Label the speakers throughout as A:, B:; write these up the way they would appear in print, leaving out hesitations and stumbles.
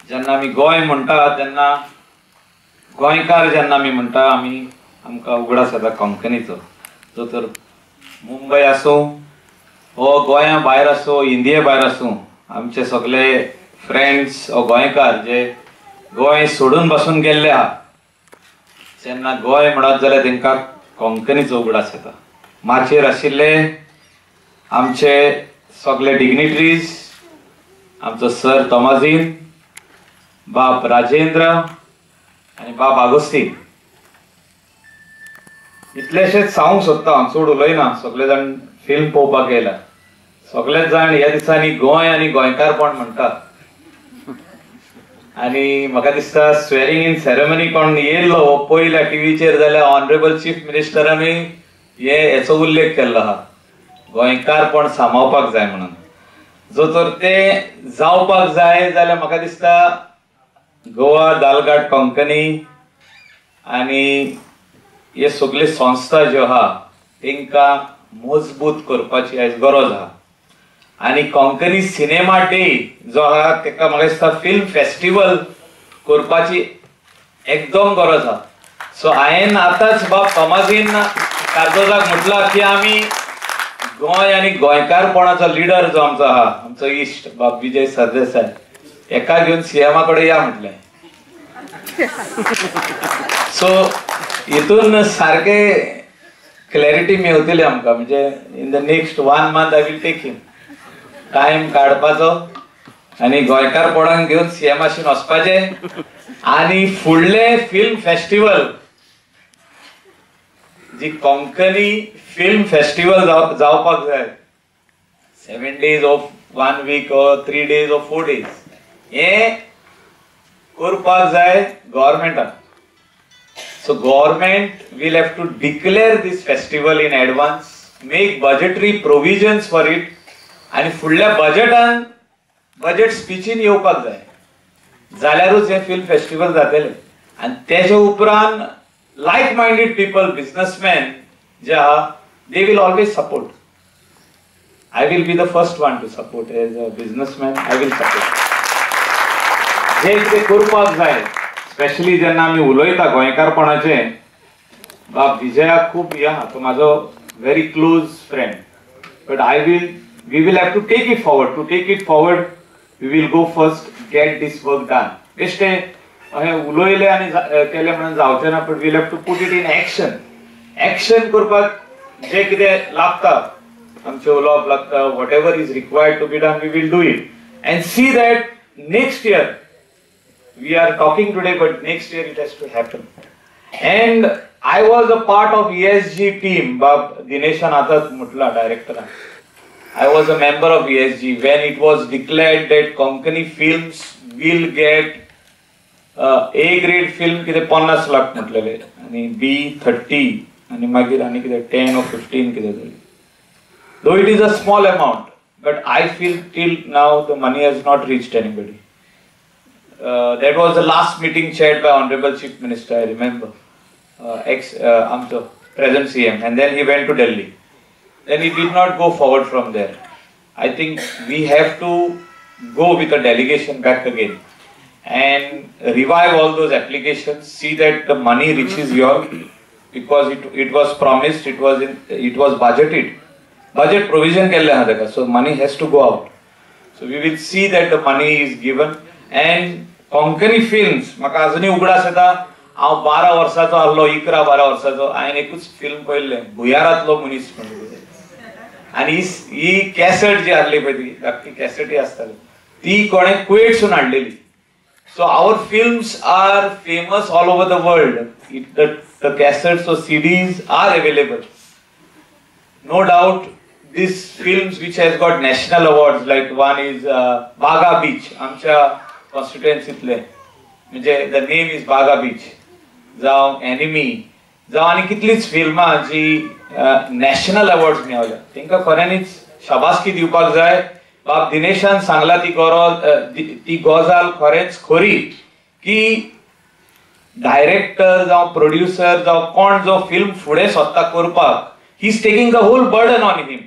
A: जेन्ना आमी गोंय म्हणटा तेन्ना गोंयकार जेन्ना आमी म्हणटा आमी आमकां उगडास येता कोंकणीचो. जो तर मुंबय आसूं वो गोंया भायर आसूं, इंडिये भायर आसूं, आमचे सगळे फ्रेंड्स वो गोंयकार जे गोंय सोडून बसून गेल्ले आहा, जेन्ना गोंय म्हणत जाल्यार तांकां कोंकणीचो उगडास येता. माचयेर आशिल्ले आमचे सगळे डिग्निटरीज, आमचो सर तोमाझीन, बाप राजेंद्र आनी बाप आगोस्तीन, इतलेशेच सांगूंक सोदता हांव, चड उलयना. सगळे जाण फिल्म पळोवपाक येयला, सगळे जाण ह्या दिसांनी गोंय आनी गोंयकारपण म्हणटात आनी म्हाका दिसता स्वेरिंग इन सेरेमनी कोण येयल्लो हो पयल्या टिवीचेर जाल्यार ऑनरेबल चीफ मिनिस्टरानूय हे हेचो उल्लेख केल्लो आहा, गोंयकारपण सांबाळपाक जाय म्हणून. जो तर तें जावपाक जाय जाल्यार म्हाका दिसता गोवा दालघाट कोंकणी आनी हे सगळे संस्था ज्यो आहा तांकां मजबूत करपाची आयज गरज आहा. आनी कोंकणी सिनेमा डे जो आहा ताका म्हाका दिसता फिल्म फेस्टिवल करपाची एकदम गरज आहा. सो हांवें आतांच बाब तोमाझीन कार्दोजाक म्हटलां की आमी गोंय आनी गोंयकारपणाचो लिडर जो आमचो आहा, आमचो इश्ट बाब विजय सरदेसाय, एका घेवन सीएमा कडेन या म्हटलें. सो हितून सारकें क्लॅरिटी मेवतली आमकां, म्हणजे in the next 1 month I will take him time काडपाचो आनी गोंयकारपणाक घेवन सीएमाशीन वचपाचें आनी फुडलें फिल्म फेस्टिवल जी कोंकणी फिल्म फेस्टिवल जावपाक जाय, 7 days of 1 week or 3 days or 4 days हें करपाक जाय गव्हर्मेंटान. So government will have to declare this festival in advance, make budgetary provisions for it आनी फुडल्या बजेटान बजेट स्पिचीन येवपाक जाय, जाल्यारूच हें फिल्म फेस्टिवल जातलें. आनी तेजे उपरांत लायक मायंडेड पीपल, बिजनसमॅन जे आहा, they will always support. I will be the first one to support as a businessman. I will support. जे कितें करपाक जाय, स्पेशली जेन्ना आमी उलयता गोंयकारपणाचें, बाब विजयाक खूब हे आहा, तो म्हाजो very close friend, but I will we will have to take it forward. To take it forward we will go first, get this work done. बेश्टे अशें उलयलें आनी केलें म्हणून जावचें ना, but we'll have to put it in action. Action करपाक जें कितें लागता, आमचें उलोवप लागता, whatever is required to be done we will do it and see that next year, we are talking today but next year it has to happen. And I was a part of ESG team, बाब दिनेशान आतांच म्हटलां डायरेक्टरान, I was a member of ESG when it was declared that Konkani films will get A grade film कितें 50 लाख म्हटलेले आनी बी 30 आनी मागीर आनी कितें 10 or 15 कितें तरी. Though it is a small amount, but I feel till now the money has not reached anybody. That was the last meeting chaired by Honorable Chief Minister, I remember, ex आमचो present CM, and then he went to Delhi. Then he did not go forward from there. I think we have to go with a delegation back again and revive all those applications, see that the money reaches you all, because it was promised, it was budgeted. Budget provision केल्लें आहा ताका, so money has to go out. So we will see that the money is given. And Konkani films, म्हाका अजुनूय उगडास येता, हांव 12 वर्साचो आहलो, 11-12 वर्साचो, हांवें एकूच फिल्म पळयल्लें, भुंयारांतलो मनीस म्हणून. आनी ही कॅसेट जी आहली पळय, ती धाकटी कॅसेटी आसताली, ती कोणें कुवेटसून हाडलेली. So our films are famous all over the world. The cassettes or CDs are available. No doubt these films which has got national awards, like one is Baga Beach, आमच्या कॉन्स्टिट्युएन्सीतले, म्हणजे the name is Baga Beach, जावं enemy, जावं आनी कितलींच फिल्मां जी national awards मेवल्या, तांकां खऱ्यांनीच शाबासकी दिवपाक जाय. बाब दिनेशान सांगला ती गरज, ती गजाल खरेंच खरी की डायरेक्टर जावं प्रोड्युसर जावं कोण जो फिल्म फुडें सोदता करपाक, he is taking the whole burden on him.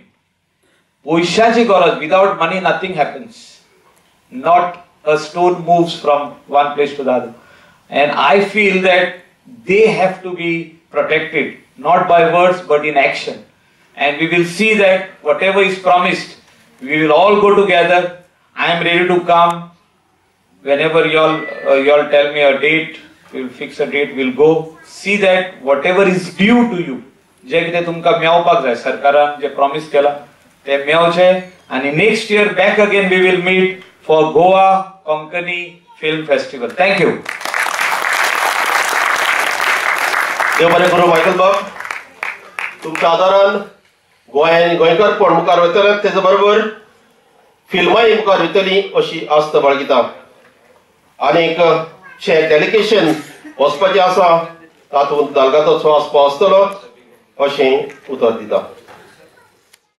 A: पयशांची गरज, without money nothing happens. Not a stone moves from one place to the other. And I feel that they have to be protected, not by words but in action. And we will see that whatever is promised, we will all go together. I am ready to come whenever y'all tell me a date. We will fix a date, we will go see that whatever is due to you, जे कितें तुमकां मेळपाक जाय सरकारान जे promise केला ते मेळचें. आनी next year back again we will meet for Goa Konkani film festival. Thank you.
B: देव बरें करूं मायकल बाब, तुमच्या आदारान गोंय गोंयकारपण मुखार वयतलें, तेजे बरोबर फिल्मांय मुखार वयतली अशी आस्त बाळगिता. आनीक शे डेलिगेशन वचपाचें आसा तातूंत दालगादोचो आसपाव आसतलो अशें उतर दिता.